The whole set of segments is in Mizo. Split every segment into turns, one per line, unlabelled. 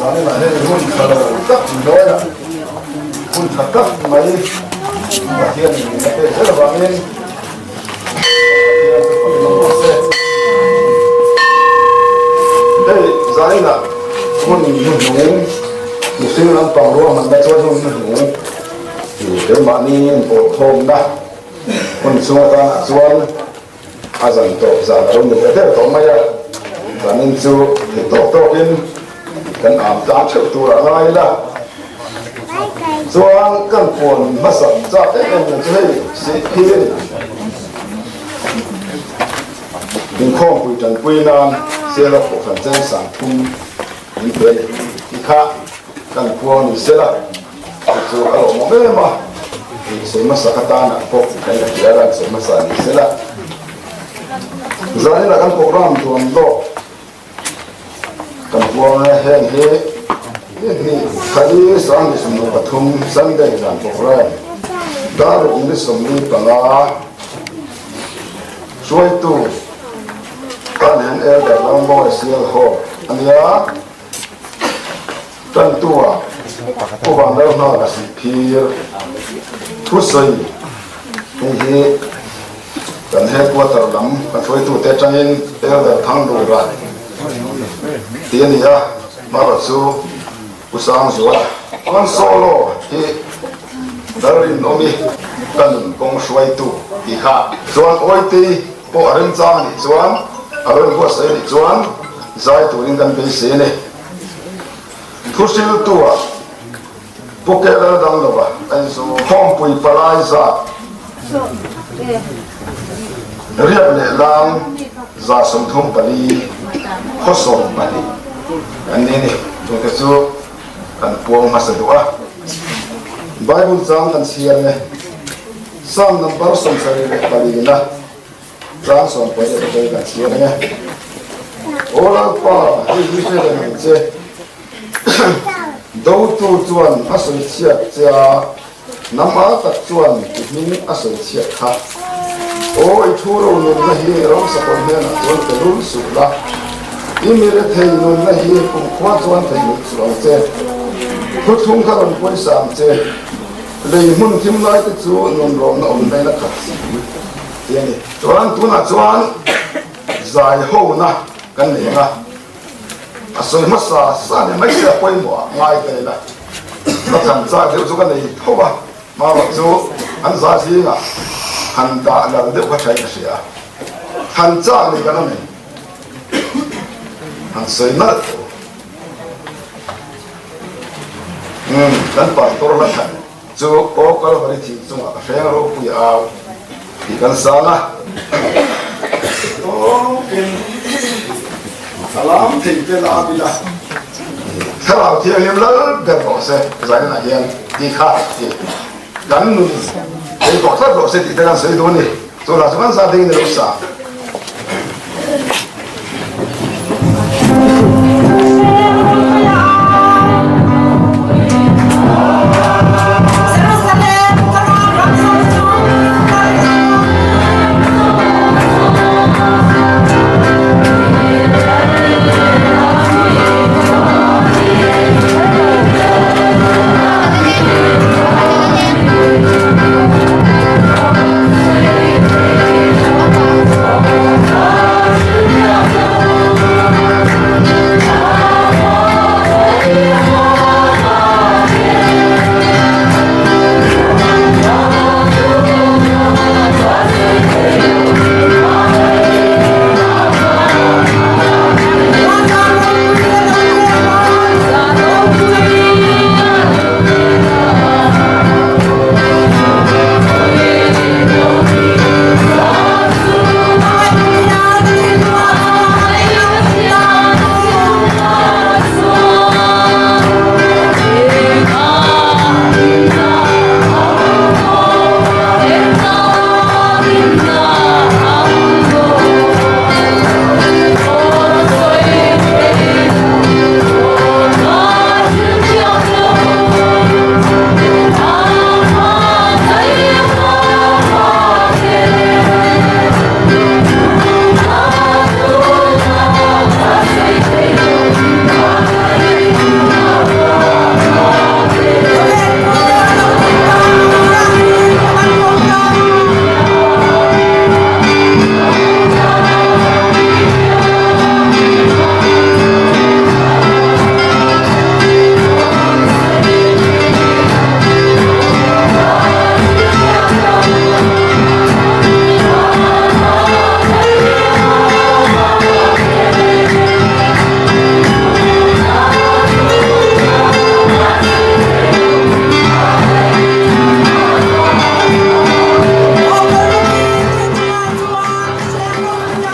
Zaninah hian hun tha lo tak hnuaiah hun tha tak mai Pathian in min a pek zel avangin Pathian chu fakin awm rawh se. Hei zaninah hun hnuhnung mihring lampang ruahmanna chuan hun hnuhnung keimahni inpawlkhawmna hun chhung atana chuan A zan tawp zan a lo ni leh der tawh mai a, zanin chu thei tawk tawkin kan am tlang theuh tur a ngai ila. Chuan kan puan hmasak chak em em chu hei Sihphirin inkhawmpui tanpui nan Siala Kohhran Chengsang thum min pe a ni tih kha kan puang ni sela. Chu chu a lawmawm em a, insawi hmasa kha tanah pawh kan la hria a, insawi hmasa ni sela. Zaninah kan program duan lawk kan puang a, heng hi ni thali 2023 Sunday zan program dar ruk ni 45 hruaitu tan hian Elder Rammawi Sialhawk a nia. Tantua Pu Vanlalhmaka Sihphir thusawi hei hi kan headquarter lam kan hruaitute atangin Elder Thangdura tih a ni a, hmarawh chu Pu Sangzuala. Chuan solo hi Lalrinawmi ka nun kawng hruaitu tih kha chuan Awitei pawh a remchang a nih chuan a lo inbuatsaih a nih chuan zai turin kan beisei a ni. Thu hriltua Pu Kelal Danglova Aizawl Khawmpui palai zat riat leh lang 34 khaw 12 an ni a ni. Chungte chu kan puang hmasa duh a. Bible chang kan chhiar nge Psalm number 74 na Tlang sawmpawih leh pawl kan chhiar ang e. Aw Lalpa, hei hi hre reng ang che. Dotu chuan a sawi chhiat che a, nangmah tak chuan i hming a sawi chhiat kha. Aw, i thu ro nunna hi ramsakawr hnenah chuan pe lul suh la, i mi rethei nunna hi kumkhua chuan theihnghilh suh ang che. Thuthlung kha rawn pawisa ang che, lei hmun thim lai te chu nunrawmna awm daih a khat si. Ti a ni. Chuan tunah chuan zai hona kan nei ang a, a sawi hmasa sa ni mai se a pawimawh ah ngai ta ila. La than chak deuh chu ka nei tho a, hmarawh chu an za zingah han dah lal deuh kha thain ka hria. Than chak ni kan awm em? Han sawi nalh tawh. Umm, kan pastor la than chu aw Kalvari thing chungah ka hreng ropui au tih kan sang a. Tawkin a lam thei te la bila Thlarau Thianghlim lal ber rawh se zainah hian ti kha ti kan nun thei tawh tlat rawh se tih te kan sawi dawn a ni. Chu lah chu kan zah ding ni lo sa.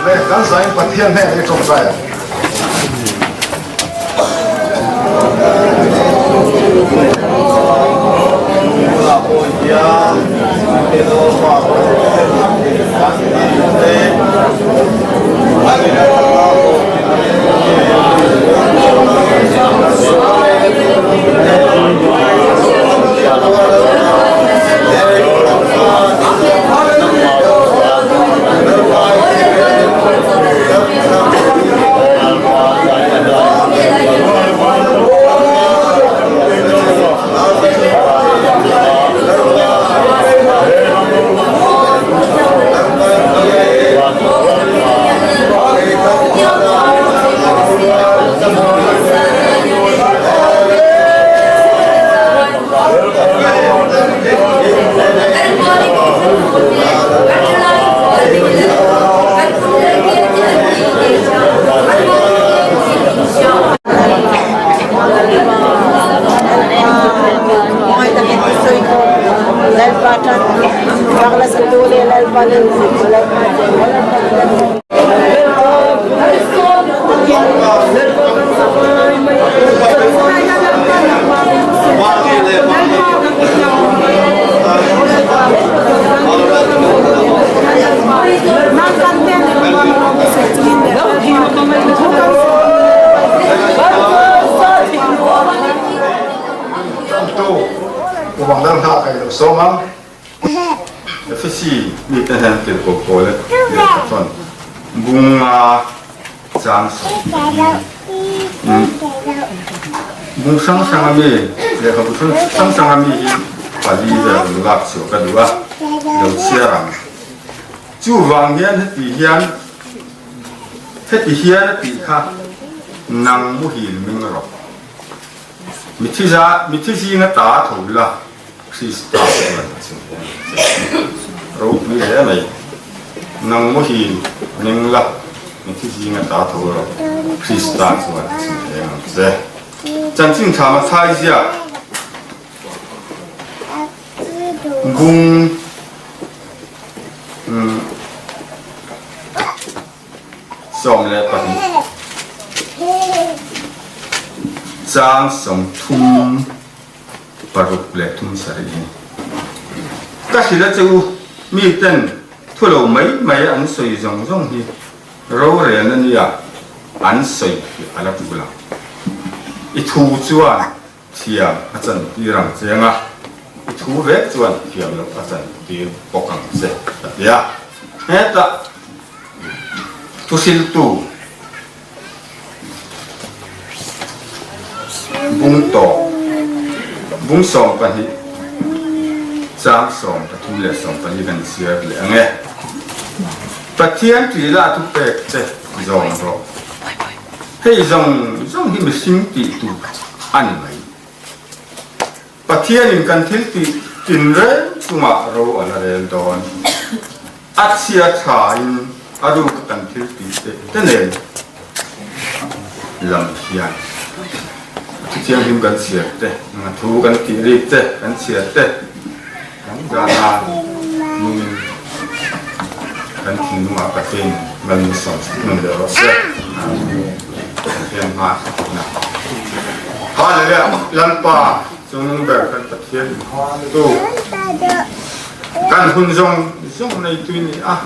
Le kan zain Pathian hnenah i tawngtai ang.
Efesi mite hian tirhkoh pawl a lehkha chuan bunga chang bung hrang hrang a mi lehkhabu hrang hrang a mi hi pali vel lo lak chhuah ka duh a lo chhiar ang chuvang hian heti hian heti hian a tih kha nang muhil ming rawh. Mithi za, mithi zinga ta tho la, Krista chuan a chhun em che. Ropui hle mai. Nang muhil meng la, mithi zinga ta tho rawh, Krista chuan a chhun em ang che. Chanchin tha Mathai ziak bung 12 chang 30 paruk leh thum sarih hi ka hrilh a che u, mi ten thu lo mai mai an sawi zawng zawng hi rorelna nia an sawi hi a la tul ang. I thu chuan thiam a chantir ang che anga i thu vek chuan thiam loh a chantir bawk ang che a ti a. Hetah thuhriltu Bung tawp, bung 12, chang 13 leh 14 kan chhiar leh ang e. Pathian ṭih lah thupek che zawng rawh. Hei zawng zawng hi mihring tih tur a ni mai. Pathianin kan thil tih tinreng chungah ro a la rel dawn. A chhia thain a ruk kan thil tih te te nen lam hian a thu thianghlim kan chhiar te, a thu kan tih rik te kan chhiar te kan zana nungin kan thinlungah Pathianin malsawm nun leh rawh se. Amen. Pathian hma na. Hallelujah! Lalpa chungnung ber kan Pathian tu. Kan hun zawng zawng neitu i ni a.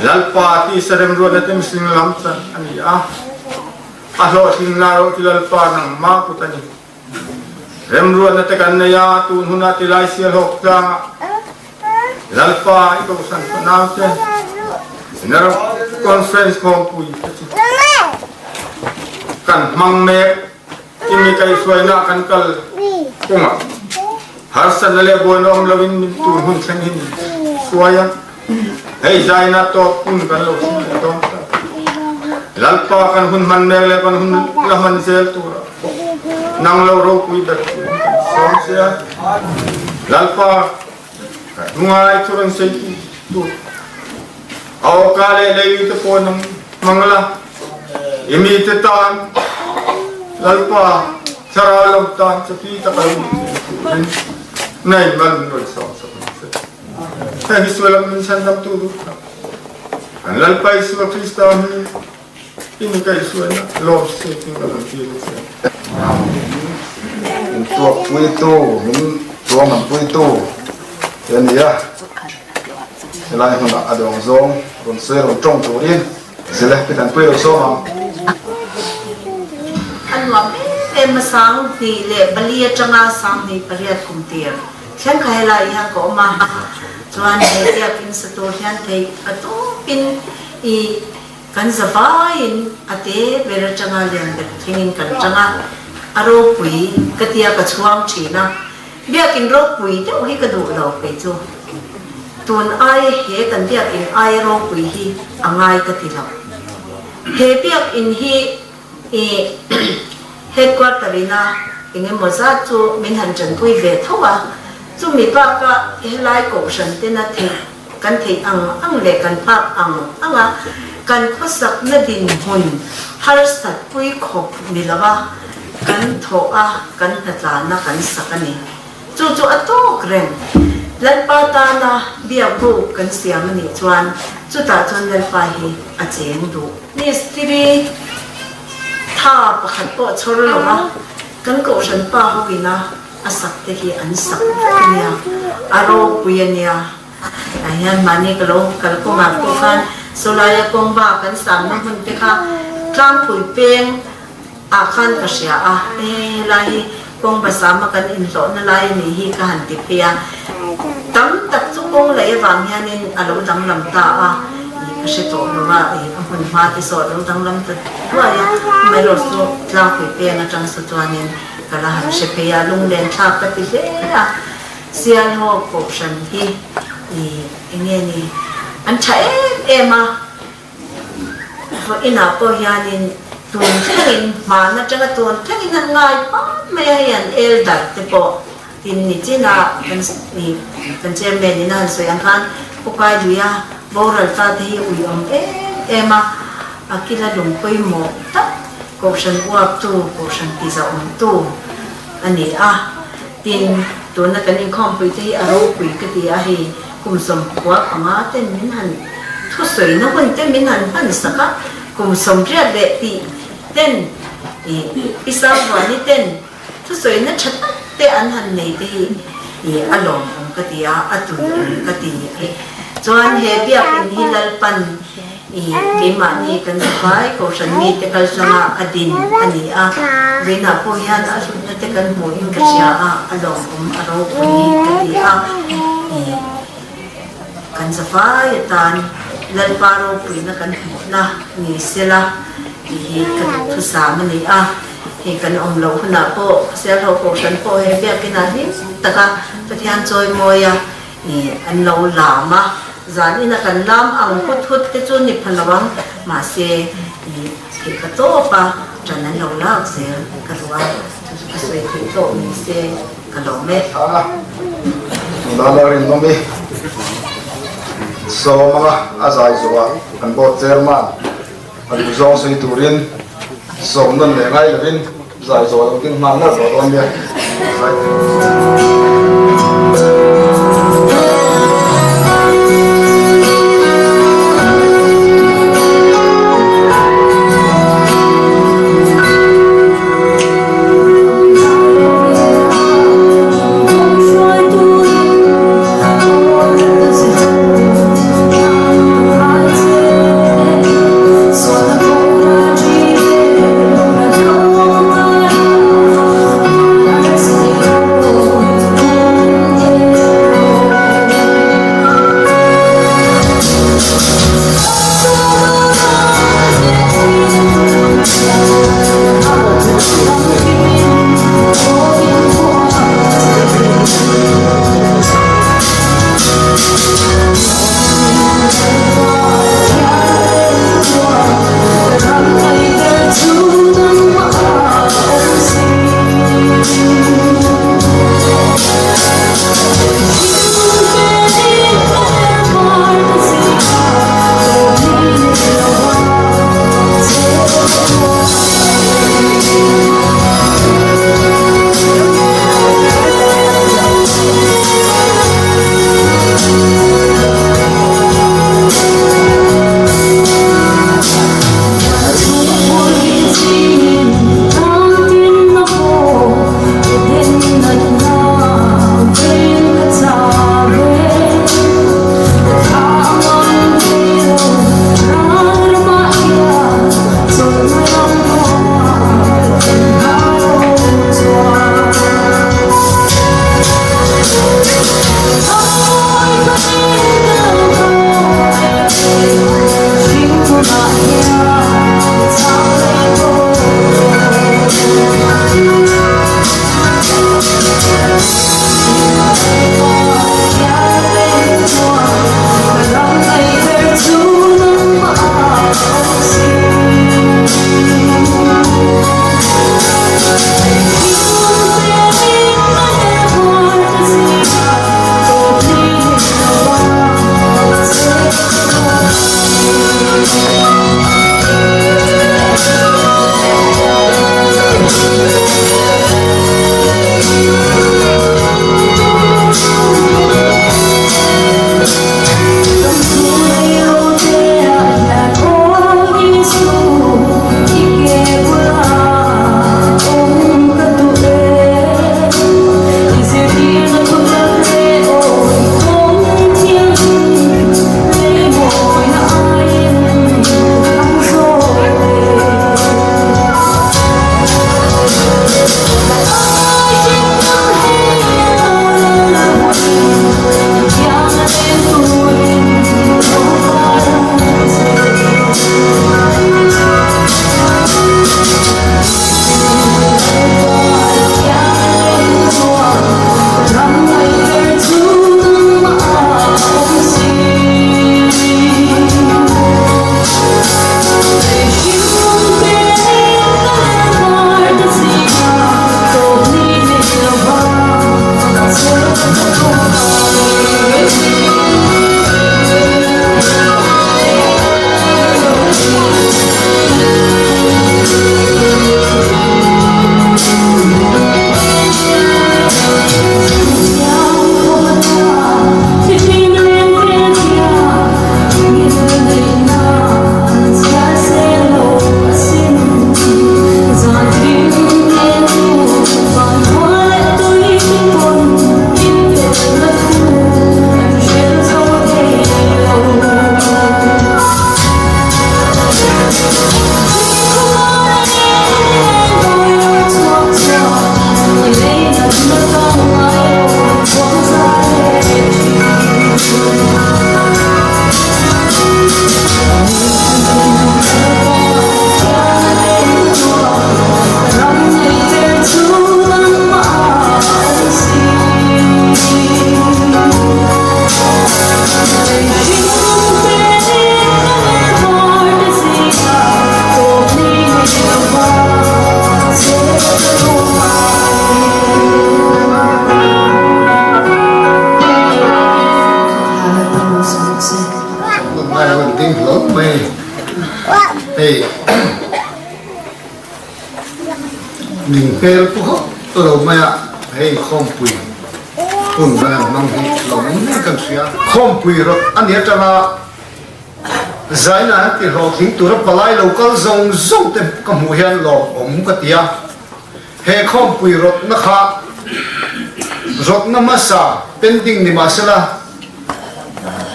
Lalpa tisa remruatna te mihring lam chan a ni a. A hlawhtling lai erawh chu Lalpa nangmah kut a ni. Remruatna te kan nei a, tun hunah tilai sialhawk tlangah Lalpa i kohhran fanau te General Conference khawmpui te chu kan hmang mek. I mi kaihhruaina kan kal kawngah harsatna leh buaina awm loin min tun hun thleng hi min hruai a, hei zaina tawp hun kan lo thleng leh dawn ta. Lalpa kan hun hman mek leh kan hun la hman zel turah pawh nang lo ropui ber turin kan sawm che a. Lalpa ka hnungai chu rawn sei tu tur a awka leh leili te pawh nang hmang la, i mite tan Lalpa thlarau lo tan chapi tak a lo nih theih turin na in mal min rawn sawm sak ang che. Heng hi sual ang min chhandamtu duh tak kan Lalpa Isua Krista hmingin i mi kaihhruaina lawm se tin ka rawn dil a che.
Min tuakpuitu, min tuamhampuitu te a ni a. Helai hmunah a dawng zawng rawn sawi rawn tawng turin zile pi kan pui lo sawm ang.
A nuam em em a 2004 atanga 2008 kum tir thleng kha helai hian ka awm a, chuan he biakinn sa tur hian theih ka tawpin i kan zavaiin a te ber atanga lian ber thlengin kan tang a, a ropui ka tia ka chhuang thin a. Biakinn ropui deuh hi ka duh lo kei chu. Tun ai he kan biakinn aia ropui hi a ngai ka ti lo. He biakinn hi i headquarter ina eng emaw zat chu min han tanpui ve tho a, chumi baka helai kohhran tena theih kan theih ang ang leh kan phak ang anga kan khawsakna dinhmun harsat pui khawp ni lova kan thawh a, kan hnatlana kan sak a ni. Chu chu a tawk reng. Lalpa tana biak buk kan siam a nih chuan chutah chuan Lalpa hi a cheng duh. Mistiri tha pakhat pawh chhawr lova kan kohhran pa ho ina a sak te hi an sak vek a nia, a ropui a nia. Tah hian mahni ka lo kal kawngah pawh khan sawlaia kawng ba kan samna hmun te kha tlangpui peng ah khan ka hria a, he helai hi kawng ba sama kan inhlawhna lai a nih hi ka han ti phei a. Tam tak chu kawng laih avang hianin a lo danglam ta a, ih ka hre tawh lo a, ih a hmun hma te saw a lo danglam ta duai a, amaherawhchu chu tlangpui peng atang saw chuanin Ka la han hre phei a, lunglen thlak ka ti hle a, Sialhaw Kohhran hi i enge ni an tha em em a, vawiinah pawh hianin. Tun thlengin hman atanga tun thlengin an ngai pat mai a, hei an elder te pawh tin ni chin a kan ni kan chairman in a han sawi ang khan Pu Kailuia boral ta te hi ui awm em em a, a kila lung pawimawh tak kohhran uap tu kohhran ti za awm tu a ni a, tin tuna kan inkhawmpui te hi a ropui ka ti a, hei kum 95 ten min han thusawina hun te min han hman sak a. Kum 80 leh tih ten i i Sangvuani ten thusawina tha tak te an han nei te hi i a lawmawm ka ti a, a tuiawm ka ti a. Chuan he biakinn hi Lalpan i keimahni kan zavai Kohhran mite kaltlanga a din a ni a, vawiinah pawh hian a hlutna te kan hmuhin ka hria a, a lawmawm a ropui ka ti a. I. Kan zavai atan Lalpa ropuina kan hmuhna ni sela tih hi ka duhthusam a ni a. Hei kan awm loh hunah pawh Sialho Kohhran pawh he biakinah hlim taka Pathian chawimawia ih an lo lam a. Zan ina kan lam ang hut hut te chu ni pha lo ang, mahse ih theih ka tawp a, ṭan an lo lak zel ka duh a, chu chu ka sawi theih tawh ni se. Ka lawm e.
Nula la rinawm i sawm anga a zai zawhah kan board chairman a duh zawng sawi turin sawm nawn leh ngai lovin zai zawh lo ding nghal nalh tawh dawn nia. Zai
mai a ni. Hei min hmel pu hauh lo mai a, hei khawmpui hun kan han hmang hi lawmawm hle kan hria. Khawmpui rawt a ni atanga Zaina an ti hlawhtling tura palai lo kal zawng zawng te ka hmuh hian lawmawm ka ti a. He khawmpui rawtna kha rawtna hmasa pending ni mahsela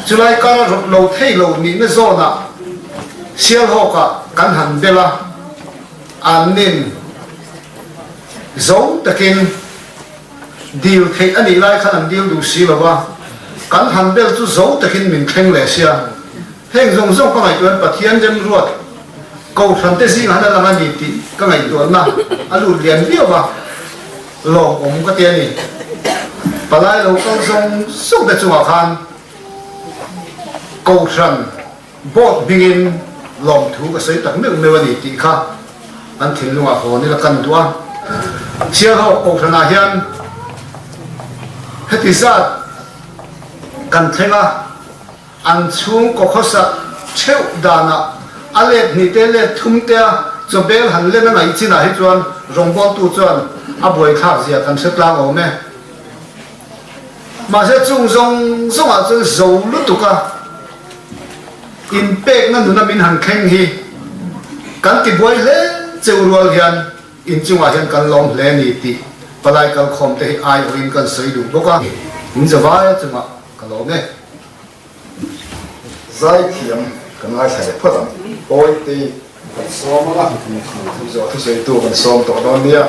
chulai kara rawt lo thei lo nihna zawnah Sialhawkah kan han bel a, an nin zo takin dil theih a nih lai khan an dil duh si lo a, kan han bel chu zo takin min thleng leh sia. Heng zawng zawng ka ngaihtuah hian Pathian remruat Kohhran te zingah han a lang a ni tih ka ngaihtuahna a lut lian viau a, lawmawm ka ti a ni. Palai lo kal zawng zawng te chungah khan Kohhran board hmingin lawmthu ka sawi tak meuh meuh a ni tih kha an thinlungah hawn ila kan duh a. Sialhawk Kohhranah hian heti zat kan thleng a. An chhungkaw khawsak theuh danah a let hnih te let thum te a chawbel han len a ngaih chinah hi chuan rawngbawltu chuan a buaithlak zia kan hre tlang awm e. Mahse chung zawng zawngah chuan zo lutuk a inpekna nuna min han thleng hi kan ti buai hle cheu rual hian inchungah hian kan lawm hle a ni tih palai kalkhawm te hi aiawhin kan sawi duh bawk a. In zavai chungah Ka lawm e.
Zaithiam kan ngaithla leh phawt ang. Awite kan sawm ang a, chuzawh thusawitu kan sawm tawh dawn nia.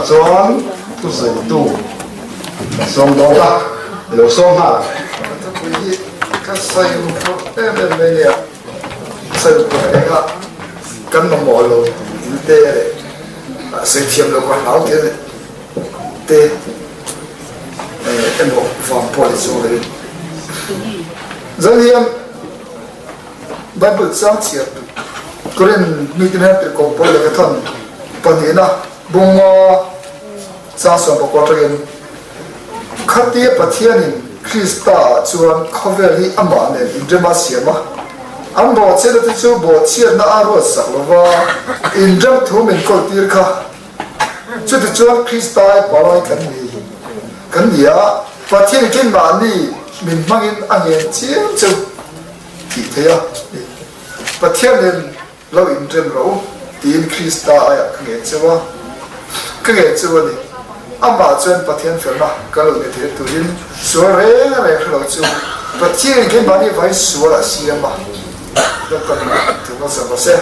chuan thusawitu kan sawm dawn a, i lo sawm nghal ang.
Thupui hi ka sawi phur em em mai nia, sawi phur enga kan mamawh lo in te leh sawi thiam lo ka hlau te leh te emaw vang pawh ni zawk lovin zan hian Bible chang chhiar duh Korin mite hian tirhkoh pawl leh ka thawn pahnihna bunga chang 14 atangin Khatia Pathianin Krista ah chuan khawvel hi amah nen inrem a siam a, an bawhchhiatna te chu bawhchhiatna a ruat sak lova inrem thu min kawltir kha. Chutichuan Krista ai palai kan ni kan ni a, Pathianin keimahni min hmangin a ngen chiam cheu tih theih a ni. Pathianin lo inrem rawh u tiin Krista aiah ka ngen cheu a, ka ngen cheu a ni. Amah chuan Pathian felna kan lo ni thei turin sual reng reng hre lo chu Pathianin keimahni vai sual a siam a, Lalpan thu hmasa rawh se.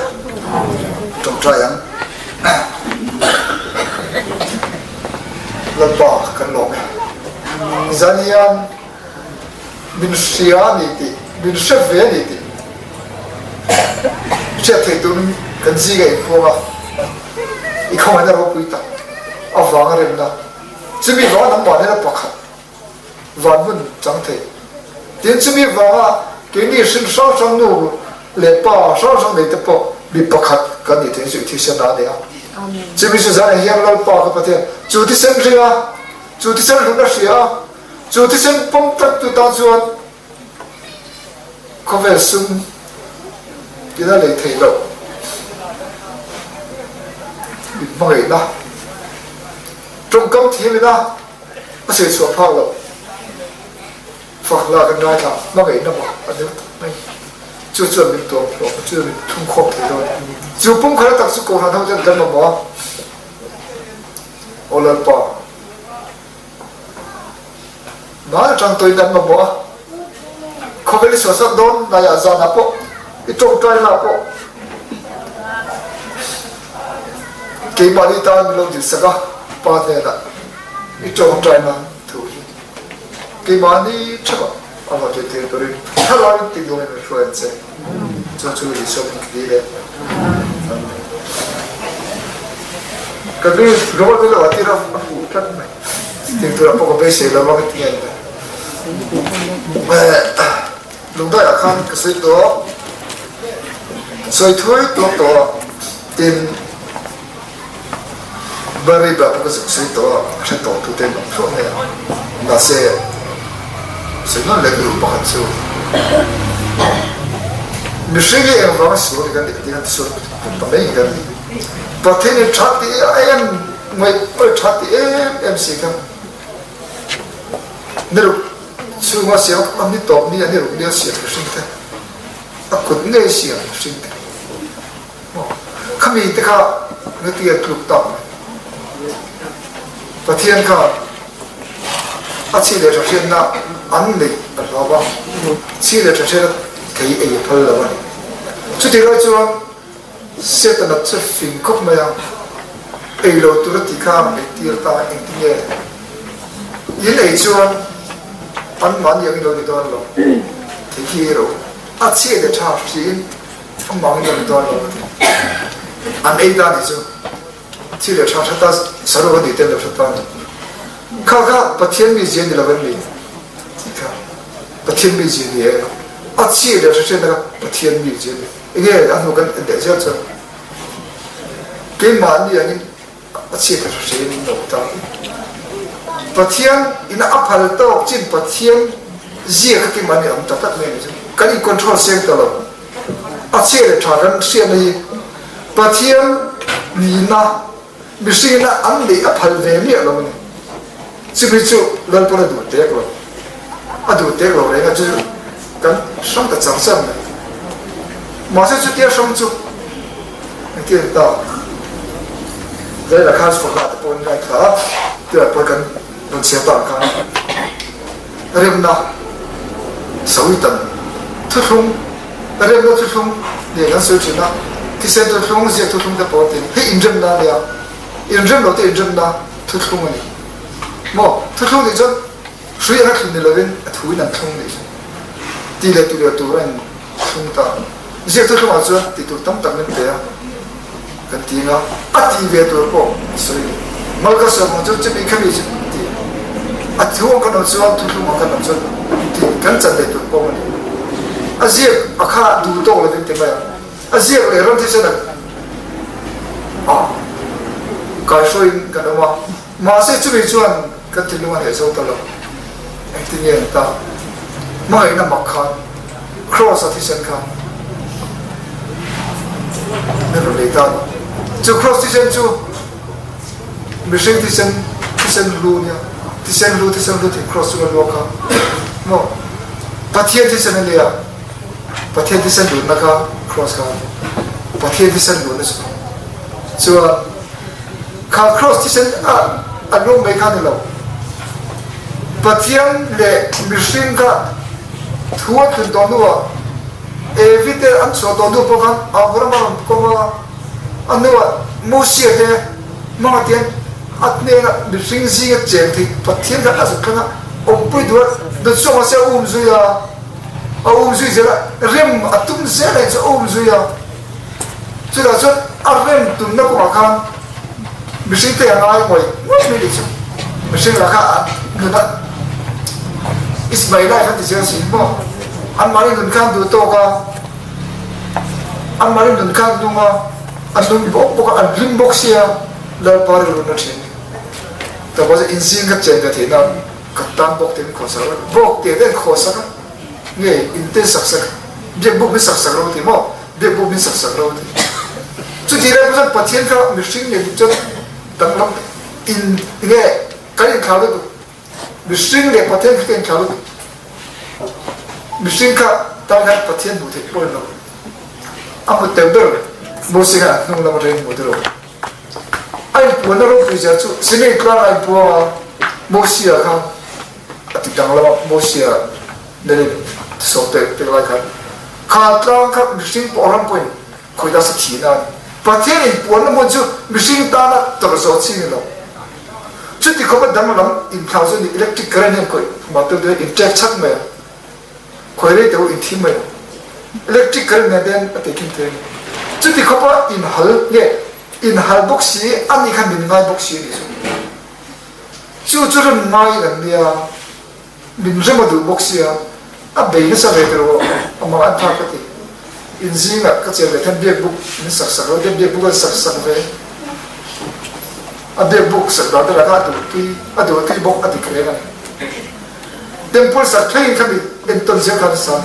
Tawngtai ang. Lalpa kan lawm e. Zan hian min hria a ni tih, min hre ve a ni tih hriat theih turin kan zing a inpuang a, i khawngaihna ropui tak avanga remna chumi vanga nangmah nena pakhat van hun chang thei. Tin, chumi vanga keini hrin hrang hrang nu leh pa hrang hrang nei te pawh mi pakhat kan nih theih chu i thisen a nia. Chumi chu zanah hian Lalpa ka Pathian chu thisen ringa, chu thisen hlutna hria a, chu thisen pawm tak tu tan chuan khawvel sum ina lei theih loh min hmangaihna tawngkam thiam ina a sawi chhuah phak loh fak la kan ngaithla hmangaihna maw a neu tak mai chu chuan min tuam hlawm chu min thung khawm thei dawn chu pumkhat tak chu kohhran ho ten kan mamawh a aw Lalpa Hmai atang tawhin an mamawh a, khawvel i suahsak dawn laiah zanah pawh i tawngtai lah pawh keimahni tan min lo dilsak a, Pa hnenah i tawngtaina thu hi keimahni theuhah a va tir tir turin thlarau in tih dawngin min hruai ang che. Chu chu Isua min kili leh Amen. Ka nui rawt lo a tir a fuh tlat mai. Tih tur ah pawh ka beisei lo a ka ti ngei mai. Lungdai ah khan ka sawi tawh, sawi thui tawk tawh a, tin Bariba pawh ka sawi tawh a, ka hre tawh tu te an awm thluah mai a, mahse sawi nawn leh ka duh pakhat chu mihring hi engvanga sual hi kan nih tih khan sual ta mai hi kan ni. Pathian hi tha tih em Ngaih pawi tha ti em em si kha ni ruk chhunga siam a ni tawp ni a ni ruk nia siam mihring te a kut ngei siam mihring te maw khami te kha ngati a tluk tak mai Pathian kha a chi leh tha hriatna an neih a hlau a chi leh tha hriatna thei ei a phal lo a ni chutih lai chuan Setana chu fing khawp mai a, ei lo tur a ti kha a entir ta engti nge? In ei chuan anmahni ang in lo ni dawn lo, thei khi ei ro, a chhiah leh tha hriin amah ang in lo ni dawn lo a ti. An ei ta nih chu chhiah leh tha hre ta saruak a nih te an lo hre ta a ni. Kha kha Pathian mizia ni lo em ni? Tih kha Pathian mizia ni e, a chhiah leh tha hriatna kha Pathian mizia ni. Enge a hnu kan en leh zel chuan keimahni angin a chhiat a hre hre in lo ta Pathian in a phal tawk chin Pathian zia kha keimahni a awm ta tlat mai a ni chu kan in control seng ta lo a chhia leh tha kan hriatna hi Pathian nihna mihring ina an neih a phal ve miah lo a ni chumi chu Lalpawn a duh tek lo a duh tek lo reng a chu kan hrang ta char char mai mahse chutia hrang chu engtin an ta Zaila khan Sukha te pawh an ngaithla a tunah pawh kan rawn chhiar tak khan remna sawitan thuthlung remna thuthlung nen an sawi thin a thisen thuthlung ziak thuthlung te pawh an ti hei inremna a nia inrem lo te inremna. Thuthlung a ni maw? Thuthlung nih chuan hrui anga thlun ni lovin a thuin an thlung nih chu. Ti leh ti leh tur a in thlung ta. Ziak thuthlungah chuan ti tur tam tak min pe a, kan ti anga a ti ve tur pawh a sawi leh. Mal ka sawi vang chuan chumi khami chu ti a thu ang kan awm chuan thuthlung ang kan awm chuan ti kan chan leh tur pawh a ni. A ziak a kha duh tawk lovin ti mai ang. A ziak leh ram thisen a kaihruaiin kan awm a, mahse chumi chuan kan thinlung a hneh zo ta lo. Engtin nge an ta? Hmangaihna mak khan Kraws a thisen kha min rawn lei ta a ni. Chu Kraws thisen chu mihring thisen, thisen hlu nia, thisen hlu, thisen hlu tih Kraws chunga luang kha maw? Pathian thisen a nia. Pathian thisen luhna kha cross kha Pathian thisen luhna chu chuan kha cross thisen a a lung mai kha ni lo Pathian leh mihring kha thu a tlun tawh hnuah Evi te an chhuah tawh hnu pawh khan Abraham a rawn kawm a a hnuah Mosia te hmanga tian a hnena mihring zinga cheng thei Pathian kha a zuk thleng a awmpui duh a dawt chhuak mahse a um zui a. A um zui zel a, rem a tum zel ahin chu a um zui a. Chutah chuan a rem tumna kawngah khan mihring te a ngai ngawih ngawih mai tih chu mihring lah kha an nun a It's my life an ti zel si maw? Anmahni nun khan duh tawk a, anmahni nun khan nung a, an nung bawk bawk a, an hlim bawk sia Lalpa rilru na thin. Takah chuan inzing kha chen ve theihna. Ka tan bawk te min khawsak lo bawk te vel khawsak a nge in te sak sak biak buk min sak sak lo ti maw biak buk min sak sak lo ti chuti lai pawh chuan Pathian kha mihring nen chuan danglam in nge kan inthlau lutuk mihring leh Pathian kha kan inthlau lutuk mihring kha tan khan Pathian hmuh theih pawh a ni lo a hmu tel ber Moses khan a hnung lam atangin hmu tel lo. A inpuanna ropui zia chu Sinai tlanga a inpuang a, Mosia kha a ti danglam a, Mosia nen in sawm pek pek lai khan kha tlang kha mihring pawh ram pawhin khawi nasa thihna a ni. Pathian inpuanna hmun chu mihring tana tawrh zawh chi ni lo. Chuti khawpa danglam inthlau chu a ni, electric current hian khawih mah deuh deuh in ṭek chhat mai a. Khawi rei deuh in thim mai ang. Electric current nen ten a teh kim thei a ni. Chuti khawpa in hal nge in hal bawk si a nih khan min ngai bawk si a nih chu. Chu chu rem ngai an nia, min rem a duh bawk sia, a bei nasa ve tawh rawh amah an tha ka ti. In zingah ka chen ve khan biak buk min sak sak lo, biak buk an sak sak ve. A biak buk sak dan te lah kha a duh tui a duh tui bawk a dik reng a ni. Temple sak thlengin kha mi entawn zel khan sam.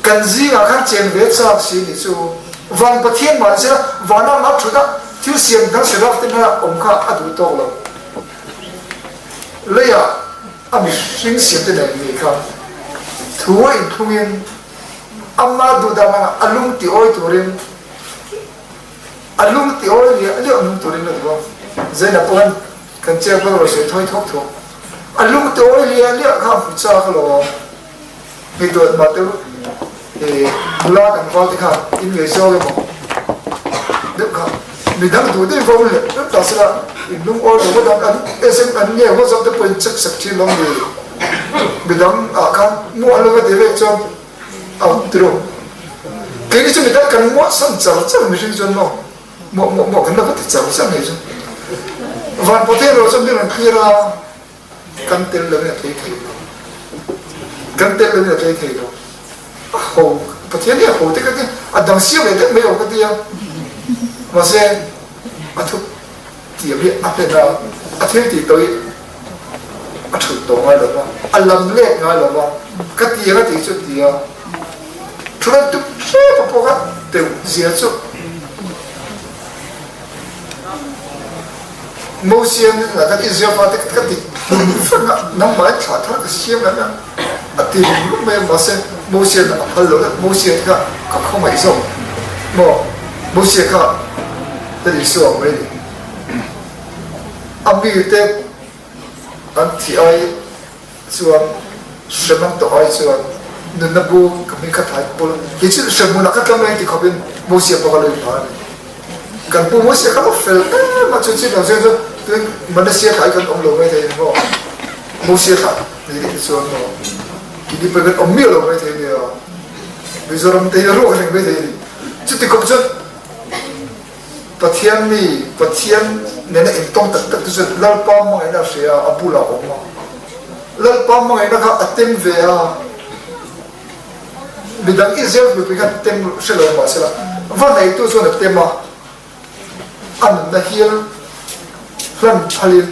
Kan zingah khan chen ve chak si nih chu van Pathian mah nise la vanah mah thut a thil siam dang seraf te hmaiah awm kha a duh tawk lo. Leiah a mihring siam te nen ngei kha thu a inthlungin ama duh dan anga a lung ti awi turin a lung ti awi liah liah nung turin a duh a. Zainab pawh khan Kan chiak lo rawh se thawi thawk thawk a lung te awi liah liah kha a hmu chak alawm. Mi dawt mah te i nula kan val te khan in ngei zawk emaw deuh kha mi dang duh daih vawm leh vek ta sela in lung awi lo ngawt ang an sm an nge WhatsApp te pawh in check sak thin lo mi mi dang ah khan mu an lo va ti vek chuan a tiro keini chu mi dang kan muah san char char mihring chuan maw. Mawh mawh mawh kan la va ti chau zan nei chu. Van Pathian ro chuan min rawn thlir a, kan tel lo in a tlei thei lo. Kan tel lo in a tlei thei lo. A ho, Pathian hi a ho te ka ti, a dang siam leh deuh mai lo ka ti a. Mahse, a thu tiam hi a hlen a, a thil tih tawh hi a thulh tawh ngai lo va, a lam let ngai lo va, ka ti ang a tih chu a ti a. Thu lan tum hrep a pawh kha deuh zia chu Mosian la kan Israel fate ka ti hlum vek a, nangmah in thlah thar ka siam em em a ti rum rum mai a, mahse Mosian a phal lo vek, Mosian kha ka khawngaih zawk maw, Mosia kha ka Isua ang mai a ni, a mite an thih ai chuan hrem an tawh ai chuan nunna bu ka hming kha thai pul hi chu hrem hmunah kha tlam reng ti khawpin Mosia pawh kha lo inhmar a ni. Kan pu Mosia kha lo fel em hrim a, chu chin lo chuan chuan Manasea thlah hi kan awm lo mai thei a ni maw? Mosia thlah ni deuh te chuan maw? Kini pawh kan awm miah lo mai thei a nia. Mizoram te hi a ruak reng mai thei a ni. Chuti kawp chuan Pathian mi, Pathian nena intawng tak tak te chuan Lalpa hmangaihna a hria a, a bulah a awm a. Lalpa hmangaihna kha a tem ve a. Midang Israel mipui khan tem hre lo mahsela va neitu chuan a tem a, a nunna hial hlan phalin,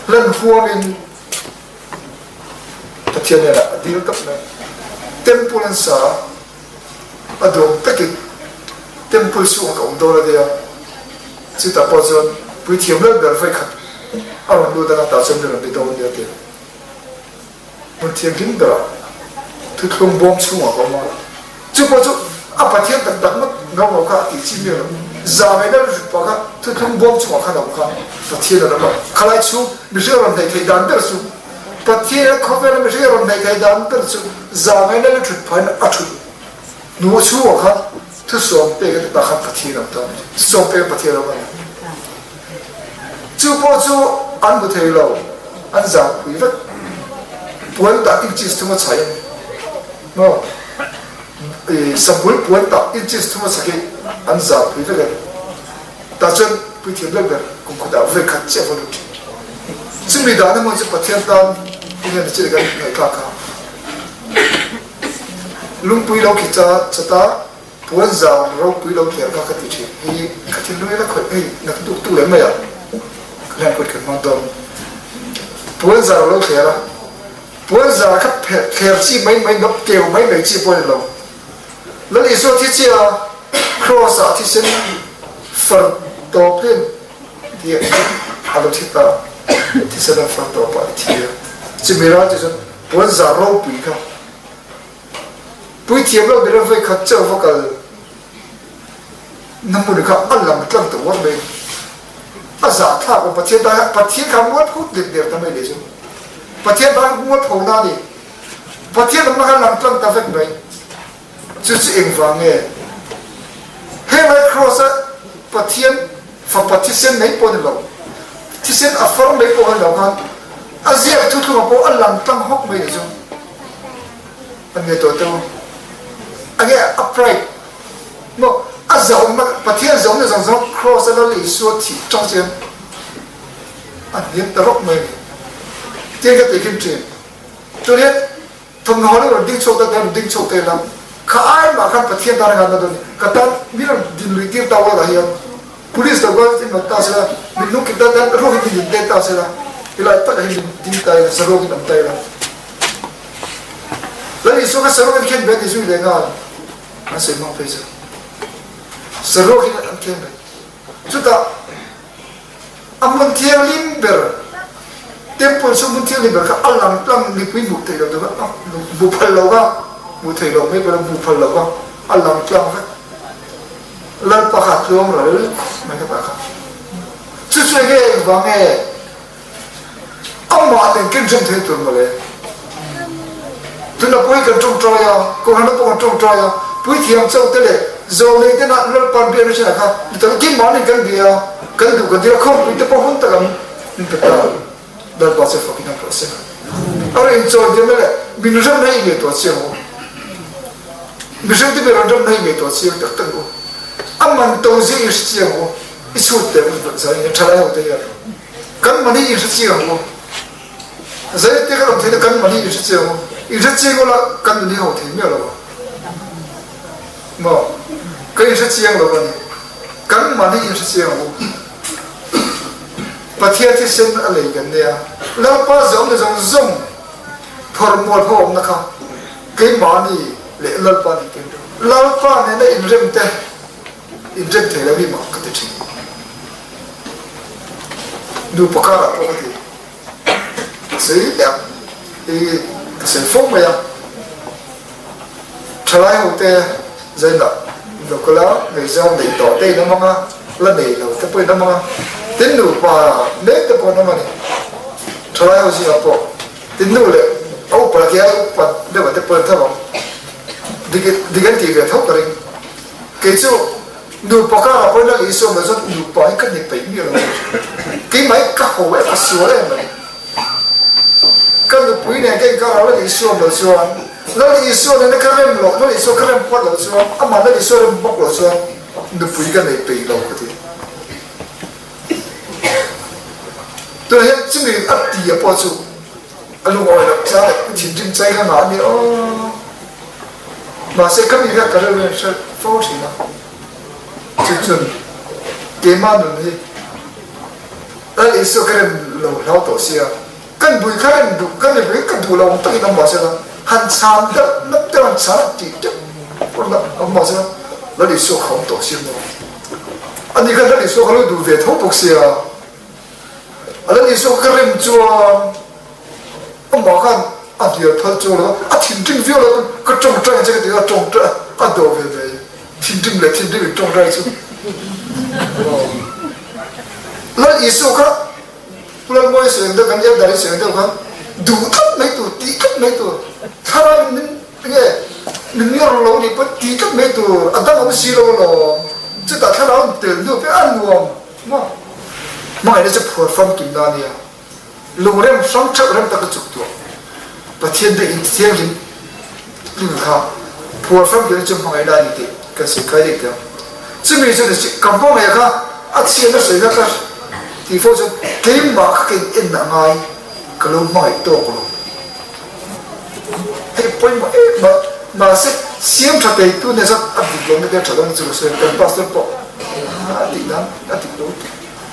hlan huamin Pathian hnenah a dil tak mai. Temple an sa a, a duam takin temple chhungah ka awm dawn a nia, chutah pawh chuan puithiam lal ber vawikhat a rawn lut anga tah chuan min rawn be dawn nia ti a. Hmun thianghlim berah thuthlung bawm chhungah ka awm a, chu pawh chu a Pathian tak tak ngawt ngau ngau kha a tih chi miah lo. Zangaihna lut pah kha thuthlung bawm chhungah khan a awm kha Pathian a ram a, khalai chhung mihring a rawn hnaih theih dan ber chu Pathian khawvela mihring a rawn hnaih theih dan ber chu zangaihna lut thut phahin a thut hnu chhungah khan thusawm pek a ti pah khan Pathian a awm ta a ni. Thusawm pek Pathian a awm a ni. Chu pawh chu an hmu thei lo, an zah pui vek. Puan tah inches thum a chhai a ni maw? I sambul puan tah inches thum a chhak hi an zah pui vek a ni. Tah chuan puithiam ber ber kum khatah vawi khat chiah va lut thin. Chumi dahna hmun chu Pathian tan eng nge ni chiah kan ngaihthlak kha. Lungpui lo khi cha chata Puan zang ropui lo thler kha ka ti thin hi ka thinlung in a khawih hei nak tuk tuk leh mai a ka hlan kut kan hmang dawn puan zar lo thler a puan zar kha thler chi mai mai nop keu mai mai chi pawh ni lo Lal Isua thi chia cross ah thisen far tawp hin ti a lo thi ta thisen a far tawp ah thi a chimi ral ti chuan puan zar ropui kha Puithiam lo ber a vawi khat chauh va kal na hmun kha a lang tlang ta uar mai. A zahthlak awm Pathian tan Pathian kha mualpho der der ta mai leh chu. Pathian tan mualpho na a ni. Pathian awmna kha lang tlang ta vek mai. Chu chu engvang nge? Henglai Kraws a Pathian fapa thisen mai pawh a ni lo. Thisen a far mai pawh a ni lo khan a ziak thuthlungah pawh a lang tlang hawk mai leh chu. An nge tawh teu a nge a pride maw a zahawmna Pathian zahawmna zawng zawng cross a Lal Isua thih tang chuan a hniam ta rawk mai a ni tiang ka tih hlim thin tun hian thawmhnaw hi rawn ding chhuak ta rawn ding chhuak ta ila kha ai mah khan Pathian tan a ngan na dawn ka tan mi rawn din luih tir ta wal ah hian police lo kal in rawn ta sela min lung kip dan dan ruak in min din tet ta sela tilai takah hian min ding ta ila saruak in awm ta ila. Lal Isua kha saruak in khen ve ti zui leh nghal an sawi hmang phei chu. Saruak in an khen ve. Chutah a hmun thianghlim ber temple chu hmun thianghlim ber kha a lang tlang mipui hmuh theih loh tur kha hmu phal lo kha hmuh theih loh mai pawh hmu phal lo kha a lang tlang vek. Lalpa kha a tluang ral mai kha tah kha. Chu chu enge engvang nge? Amah nen ken hrem thei tur mawle. Tuna pawh hi kan tawngtai a, Kohhran pawh kan tawngtai a, puithiam chauh te leh zawlnei te nah Lalpan biakna hriat kha mi tam keimah nen kan bia a, kan duh kan dil a, khawmpui te pawh hun tak an min pe ta. Lalpa chu fakin a hlawh se. A rawn inchawi diam leh min remna hi ngaihtuah chiang u. Mihring te ber an remna hi ngaihtuah chiang tak tak u. A man to zia i hre chiang u. I chhut te u zai in thalai ho te hian. Kan mahni in hre chiang ang u. Zei te kan awm theihna kan mahni in hre chiang u. In hre chiang ula kan nun hi ho thei miah lo ang. Maw? Ka in hre chiang lo a ni. Kan mahni in hre chiang ang u. Pathian thisen a lei kan nia. Lalpa zawng leh zawng zawng phawrh mual pawh awmna kha keimahni leh Lalpa nih tir deuh. Lalpa nena inrem te Inrem thei lo hi mak ka ti thin. Nupa karah pawh ka ti. Ka sawi leh ang. Hei ka sawi fo mai a. Thalai ho te zainah local a ngaihzawng neih tawh te in awm ang a, la nei lo te pawh in awm ang a. Tin nupa mek te pawh an awm a ni. Thalai ho zingah pawh tin nu leh a upa la khi a upa deuh ah te pawh an tho ang. Dik dik an tih ve tho ka ring. Kei chu. Nupa karah pawhin Lal Isua mah chuan nupa hi ka ni peih miah lo a ni. Keimah hi ka haw em, ka sual em a ni. Ka nupui nen ka inkarah Lal Isua mah chuan Lal Isua nena ka rem loh, Lal Isua ka rem puat loh chuan amah Lal Isua rem bawk loh chuan nupui ka nei peih lo ka ti. Tunah hian chumi a ti a pawh chu a lungawi loh chang leh thinrim chai kha ngah a ni aw. Mahse ka mi hian ka rilru in hre fo thin a, chu chuan keimah nun hi Lal Isua ka rem lo hlau tawh sia, kan bui kha rem duh ka ni bui ka duh lo ang takin awm mahse la han chhan deuh nap deuh han chhan tih teuh pawh la awm mahse la Lal Isua kha awm tawh sia maw? Ani khan Lal Isua kha lo duh ve tho bawk sia, a Lal Isua ka rem chuan Amah khan a hnial phal chu lo a thinrim viau lo ka tawngtai che ka ti a tawngtai a do ve mai thinrim leh thinrim in tawngtai chu Lal Isu kha Pu Lalmawia sawi ang deuh khan Elder i sawi ang deuh khan duh tlat mai tur tih tlat mai tur thlarau in min nge min nawr lo nih pawh tih tlat mai tur a dang awm si lo alawm chutah thlarau in tel hnu pek a nuam maw hmangaihna chu phuar famkim na ania. Lungrem hrang theuh rem tak a chuk tuah. Pathian biakinn thianghlim ling kha phuar famkim chu hmangaihna a ni tih kan sawi kai daih teh ang. Chumi chu ni ka hmangaih kha a chhiatna sawina ka tih fo chuan keimah kha ka in en a ngai ka lo hmangaih tawk lo. Hei pawimawh em a, mahse siam tha thei tu nen chuan a dik lohna te a tha lohna chu ka sawi a, kan pastor pawh a tih nan a dik lo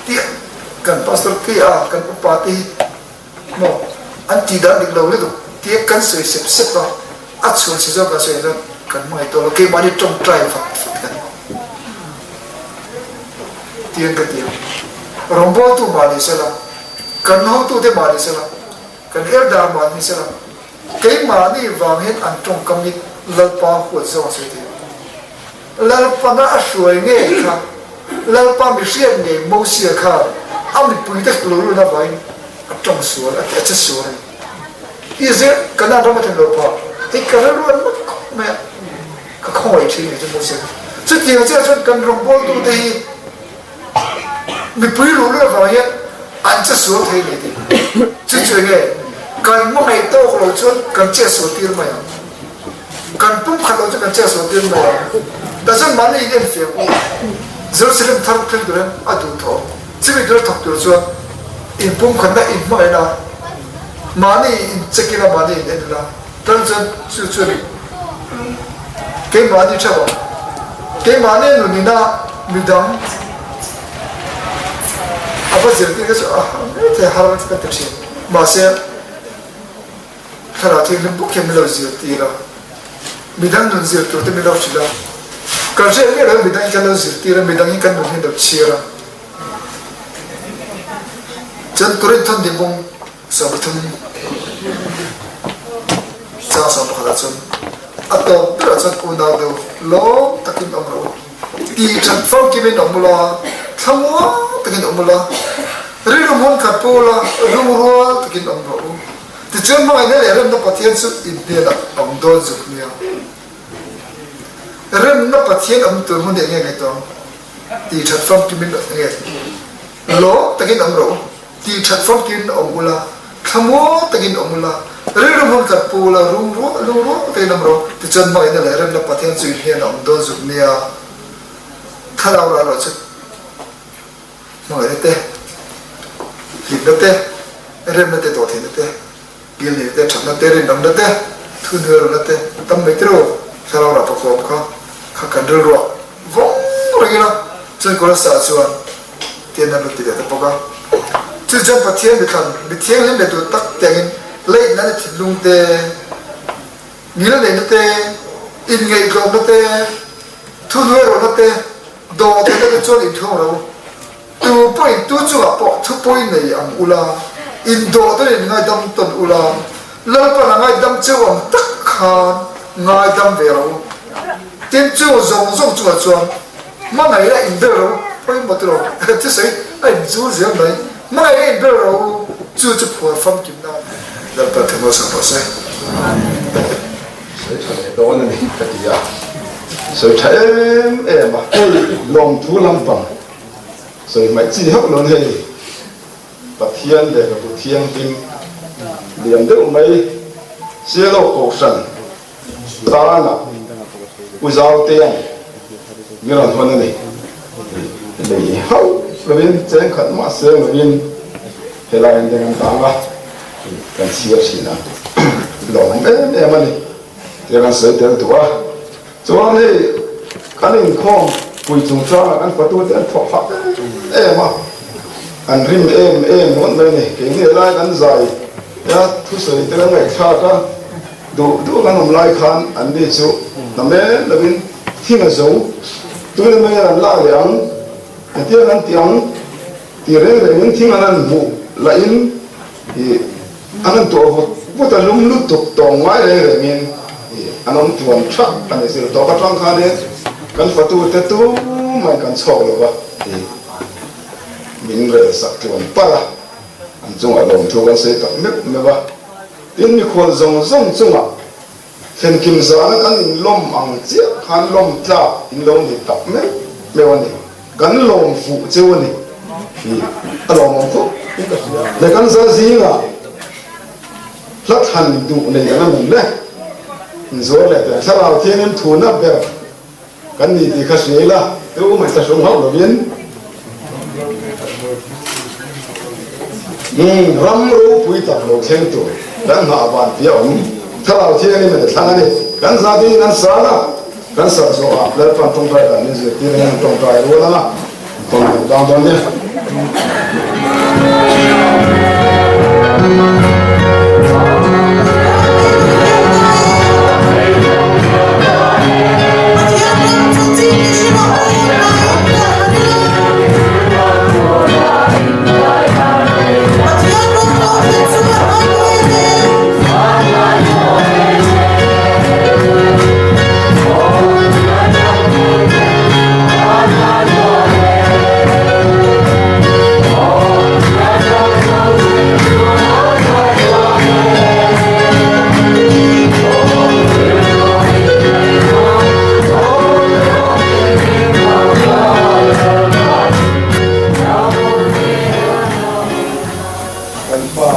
tih Kan pastor te a kan upa te hi maw an tih dan dik lo lutuk tia kan sawi sep sep a, a chhuan si zawk a sawi chuan kan hmangaih tawh lo keimahni tawngtai fat fat kan tiang ka ti ang. Rawngbawltu mah ni sela, kan hotute mah ni sela, kan elder mah ni sela keimahni vang hian an tawngkam hi Lalpa huat zawng a sawi thei lo. Lalpana a hruai ngei kha, Lalpa mi hriat ngei Mosia khan a mipuite lo lun avangin a tawng sual a ti, a che sual a ni. Israel Kanaan ram a thlen lo phah, hei ka rilru an mat khawp mai a, ka khawngaih thin ngei chu Mosia kha. Chutiang chiah chuan kan rawngbawltute hi mipui luh lun avang hian an che sual thei ngei tih. Chu chu enge kan hmangaih tawk lo chuan kan che sual tir mai ang. Kan pum khat lo chu kan che sual tir mai ang. Tah chuan mahni in enfiah pawh Jerusalem thar thleng turin a duh thawh. Chumi tura thawk tur chuan in pum khatna in hmangaih la, mahni in check ila, mahni in en ila, tan chuan chu chuan keimahni theuh ang. Keimahni nunina midang a va zirtir kha chu a har mai thei, har ka ti thin. Mahse. Thlarau Thianghlim bawk hian min lo zirtir a, midang nun zir tur te min lo hrilh a, kan hriat miah loh midang hi kan lo zirtir a, midang hi kan nun hi an lo chhiar a. Chuan Korinth thawn dinbawng 13 chang 11 ah chuan a tawp berah chuan unau deuh lawm takin awm rawh u, tih that famkimin awm ula, thlamuang takin awm ula, rilru hmun khat pu ula, lungrual takin awm rawh u. Tichuan hmangaihna leh remna Pathian chu in hnenah a awm dawn zuk nia. Remna Pathian awm tur hmun eng nge ngai tawng? Tih that famkimin eng nge? Lawm takin awm rawh u. Tih that famkimin awm ula, thlamuang takin awm ula, rilru hmun khat pu ula, rum ruah lung ruah takin awm rawh u. Tichuan hmangaihna leh remna Pathian chu in hnenah a awm dawn zuk nia. Thlarau rah loh chu. Hmangaihna te, hlimna te, remna te, dawhtheihna te, bialneihna te, thatna te, rinawmna te, thuhnuairawlna te, tam mai tiraw thlarau rah pakawm kha kha kan rilruah vawng reng ila chuan Kolasa chuan tian an rawn ti leh ta bawk a. Chu chuan Pathian mithlan, mi thianghlim leh duh tak te angin leihna ni thinlung te, ngilneihna te, inngaihtlawmna te, thuhnuairawlna te, Dawhtheihna te chuan inthung ro. Tu pawhin tu chungah pawh thupui nei ang ula, indawhtawn in ngaidam tawn ula, Lalpan a ngaidam cheu ang tak khan ngaidam ve ro. Tin, chung zawng zawng chungah chuan hmangaihna inbel ro, pawimawh tilo, thusawi a inzul zel mai, hmangaihna inbel ro, chu chu phuar famkimna a ni. Lalpan thamual sak rawh se.
Sawi tha leh dawn a ni ka ti a. Sawi tha em em a, hei lawmthu lampang sawi hmaih chi hauh lo hei Pathian lehkhabu thianghlim lian deuh mai Sialawk Kohhran tana U Zautea'n min rawn hawn a ni. Lei hauh lovin cheng khat mah seng lovin helai an deng an tang a, kan chhiar thin a, lawmawm em em a ni tia kan sawi tel duh a. Chuan hei kan inkhawm pui chungchangah kan fatute an thawk hah em em a, an rim em em ngawt mai a ni. Keini helai kan zai a, thusawi te kan ngaihthlak a, duh duh kan awm lai khan an ni chu hna men lovin thing a zo, tuin mai an lak leh ang, engtiang an ti ang ti reng rengin thing an han hmuh lahin ih An han tuah vut vut a, lum lutuk tawng ngai reng rengin an awm tluan thak a ni. Zir tawp atang khanin kan fatute tumah kan chhawk lo va, min rel sak tluan palh a, an chungah lawmthu kan sawi tak meuh meuh a. Tin, mikhual zawng zawng chungah thlenkim zana kan inlawm ang chiah khan lawm tlak in lo ni tak meuh meuh a ni. Kan lawm fuh cheu a ni tih a lawmawm khawp in ka hria. Le kan zal zingah hla thlan duh nei kan awm le. Inzuar leh teh thlarau thiangin thuna ber kan ni tih kha hria ila, tu mai thlahrung hauh lovin ram ropui tak lo thleng tur kan nghah van tih a awm. Thlarau thiangin a ni thlang a ni. Kan za dingin an sal a. Kan sak zawhah Lalpan tawngtai dan min zirtir hian tawngtai rual anga tawn duh dang dawn nia. Kan pa